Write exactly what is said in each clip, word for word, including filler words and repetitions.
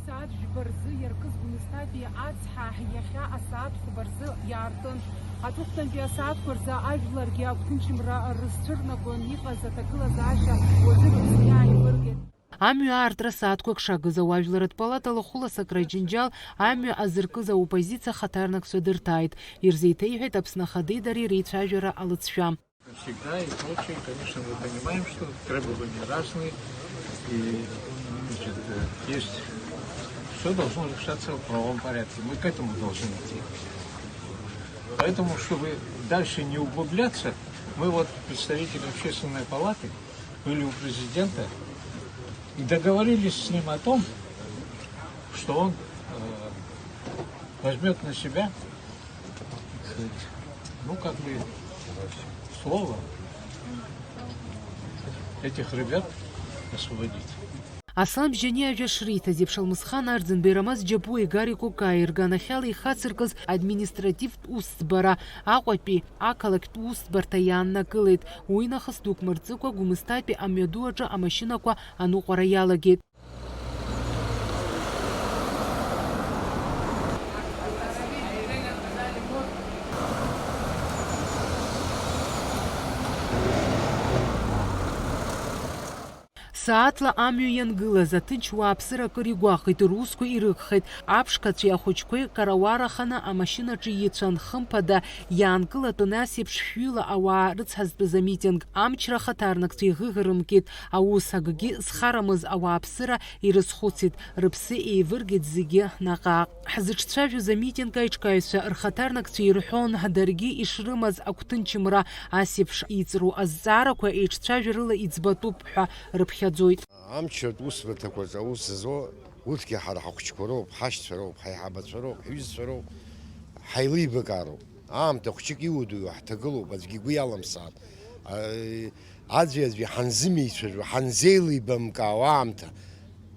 Асааҭ жәба рзы иаркыз Гәымсҭатәи ацҳа иахьа асааҭ хәба рзы иаартын. Аҵыхәтәантәи асааҭқәа рзы ажәларгьы агәҭынчымра рызцәырнагон иҟаз аҭагылазаашьа уажәы рыԥсы иааивыргеит. Амҩа аартра сааҭқәак шагыз ауаажәларратә палата лахәыла Сакраи Џьынџьал амҩа азыркыз аоппозициа хаҭарнакцәа дырҭааит. Ирзеиҭеиҳәеит Аԥсны Ахадеи дареи реицәажәара алыҵшәа. Всегда и прочее, конечно, мы понимаем, что требования разные, и, значит, э, есть, все должно решаться в правовом порядке. Мы к этому должны идти. Поэтому, чтобы дальше не углубляться, мы вот, представители Общественной палаты, были у президента и договорились с ним о том, что он э, возьмет на себя, так сказать, ну, как бы, слово этих ребят освободить. Аслан Бжьаниа ажәа шриҭаз еиԥш, Алмысхан Арӡынбеи, Рамаз Џьапуеи Гари Кокаиа рганахьала ихацыркыз административтә усӡбара Аҟәатәи ақалақьтә усӡбарҭа иааннакылеит. Уи нахыс дук мырҵыкәа Гәымсҭатәи амҩаду аҿы амашьынақәа аныҟәара иалагеит. Сааҭла амҩа иангылаз аҭынч уааԥсыра акыр игәахәит, русқәа ирыгхеит. Аԥшқацәеи ахәыҷқәеи карауараханы амашьынаҿы ицәан, хымԥада иаанкылатәын ас еиԥш шәҩыла ауаа рыцҳазтәыз амитинг. Амчра ахаҭарнакцәа иӷыӷырымкит, аус акгьы зхарамыз ауааԥсыра ирызхәыцит, рыԥсы еивыргеит зегьы наҟ-ааҟ. Ҳзыҿцәажәоз амитинг аиҿкааҩцәа рхаҭарнакцәа ирҳәон, даргьы ишрымаз агәҭынчымра ас еиԥш иҵру азҵаарақәа еиҿцәажәарыла иӡбатәуп ҳәа рыԥхьаӡоит. Амчратә усбарҭақәаҿы аус зуа урҭгьы ҳара ҳахәыҷқәа роуп, ҳашьцәа роуп, ҳаиҳабацәа роуп, ҳҩызцәа роуп, ҳаилибакаароуп. Аамҭа хәҷык иудыҩуа ҳҭагылоуп, аӡәгьы игәы иаламсааит. А, аӡәи-аӡәи ҳанзымеицәажәо, ҳанзеилибамкаауа аамҭа,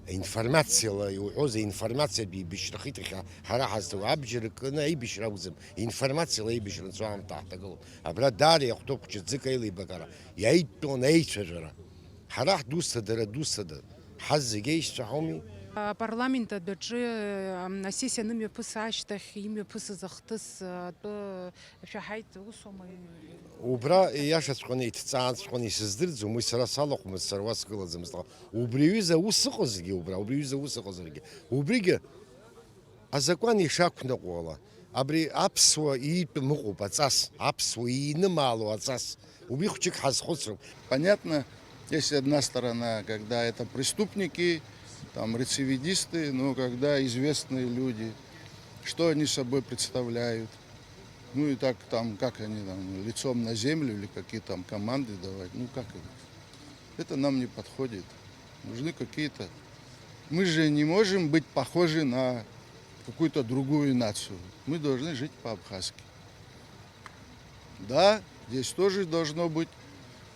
информациала иуҳәозеи, информациатә еибашьрахеит иахьа ҳара ҳазҭоу, абџьар кны аибашьра акәӡам, информациала аибашьра анцо аамҭа ҳҭагылоуп. Абра даара иахәҭоуп хәҷы-ӡык аилибакаара, иаидтәаланы аицәажәара. Ҳара ҳдусҭа, дара дусҭада, ҳазегь аишьцәа ҳауми? Апарламент адәаҿы, ам, асессиа анымҩаԥыса ашьҭахь имҩаԥысыз ахҭыс, а, атәы шәаҳаит, усоума? Убра иашаҵәҟьаны, иҭҵааҵәҟьаны исыздырӡом, уи сара салахәмызт, сара уа сгылаӡамызт. Убри аҩыза аус ыҟазаргьы убра, убри аҩыза аус ыҟазаргьы, убригьы азакәан ишақәныҟәо ала, абри аԥсуа иитәым ыҟоуп аҵас, аԥсуа иинымаало аҵас, убри хәҷык ҳазхәыцроуп. Понятно, есть одна сторона, когда это преступники, там, рецидивисты, но когда известные люди, что они собой представляют, ну и так там, как они там, лицом на землю или какие там команды давать, ну как это? Это нам не подходит. Нужны какие-то... Мы же не можем быть похожи на какую-то другую нацию. Мы должны жить по-абхазски. Да, здесь тоже должно быть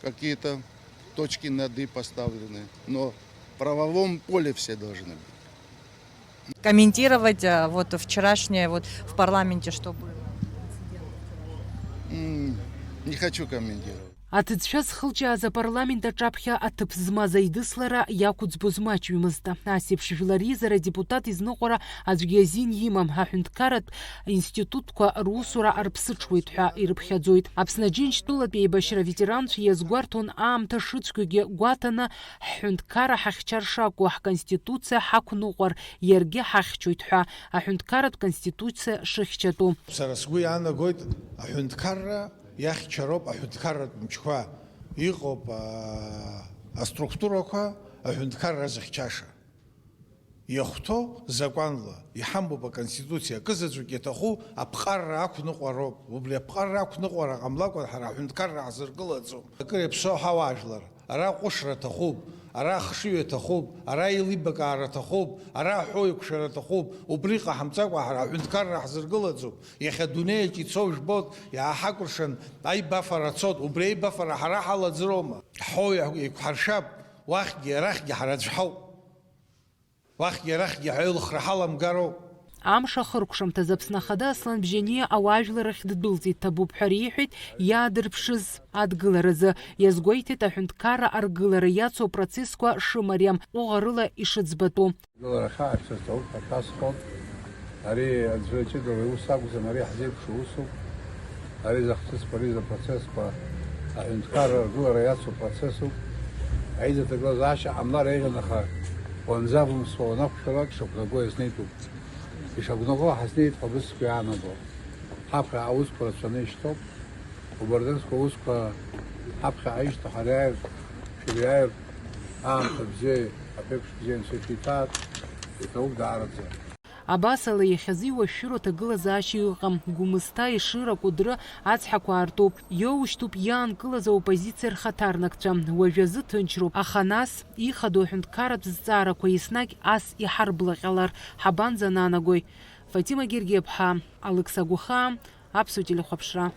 какие-то точки над «и» поставлены, но в правовом поле все должны быть. Комментировать, а, вот вчерашнее вот в парламенте, что было? М, не хочу комментировать. Аҭыӡшәа зхылҿиааз апарламент аҿаԥхьа аҭыԥ змаз аидыслара иақәӡбоз маҷҩымызт. Ас еиԥш жәлар реизара адепутат изныҟәара аӡәгьы азин имам, аҳәынҭқарратә институтқәа русура арԥсыҽуеит ҳәа ирыԥхьаӡоит. Аԥсны Аџьынџьтәылатә еибашьра аветеранцәа иазгәарҭон аамҭа шыцәгьоугьы гәаҭаны, ҳҳәынҭқарра ҳахьчар шакәу, ҳконституциа ҳақәныҟәар, иаргьы ҳахьчоит ҳәа, аҳәынҭқарратә конституциа шыхьчатәу. Сара сгәы иаанагоит, аҳәынҭқарра иахьчароуп аҳәынҭқарратә мчқәа, иҟоуп, аа, аструктурақәа аҳәынҭқарра зыхьчаша. Иахәҭоу закәанла, иҳамоуп аконституциа, акызаҵәык иаҭаху аԥҟарра ақәныҟәароуп. Убри аԥҟарра ақәныҟәара ҟамлакәа ҳара аҳәынҭқарра ҳзыргылаӡом. Акыр иаԥсоу ҳауаажәлар, ара аҟәышра аҭахуп, ара ахшыҩ аҭахуп, ара еилибакаара аҭахуп, ара аҳәоу еиқәшәара аҭахуп. Убри ҟаҳамҵакәа ҳара аҳәынҭқарра ҳзыргылаӡом. Иахьа адунеиаҿ ицоу жәбоит, иааҳакәыршан аибафара цоит. Убри аибафара ҳара ҳалаӡроума? Ҳҳәоу еиқәҳаршәап, уахьгьы арахьгьы ҳара аӡә ҳауп. Уахьгьы арахьгьы ҳаилыхра ҳаламгароуп. Амш ахыркәшамҭаз Аԥсны Ахада Аслан Бжьаниа ауаажәларахь ддәылҵит, ҭабуп ҳәа реиҳәеит иаадырԥшыз адгыларазы. Иазгәеиҭеит аҳәынҭқарра аргылара иацу апроцессқәа шымариам, ҟәыӷарыла ишыӡбатәу. Гылара ахьаашьҭыз ҭабуп ҳәа шәасҳәон. Ари аӡәы ҷыдала иус акәӡам, ари ҳзеиԥшу усуп. Ари захҭысқәа, ари запроцессқәа аҳәынҭқарра аргылара иацу процессуп. Аизаҭагылазаашьа ҟамлар еиӷьын, аха уанӡавымсуа уанақәшәалак шақәнаго иазнеитәуп. Ишақәнаго ҳазнеит ҳәа бысгәы иаанаго. Ҳаԥхьаҟа аусқәа рацәаны ишьҭоуп. Убарҭынскәа аусқәа ҳаԥхьаҟа ишьҭоу ҳариааир, шәыриааир, аамҭа бзиа, аԥеиԥш бзиа анцәа ишәиҭааит, иҭабуп даараӡа. Абасала, иахьазы иуашәшәыроу аҭагылазаашьа ыҟам. Гәмысҭа, Ешыра, Кәыдры ацҳақәа аартуп. Иоушьҭуп иаанкылаз аоппозициа рхаҭарнакцәа. Уажәазы ҭынчроуп, аха нас ихадоу аҳәынҭқарратә зҵаарақәа еснагь ас иҳарблаҟьалар ҳабанӡананагои? Фатима Гергиаԥҳа, Алықьса Гәыхаа, Аԥсуа телехәаԥшра.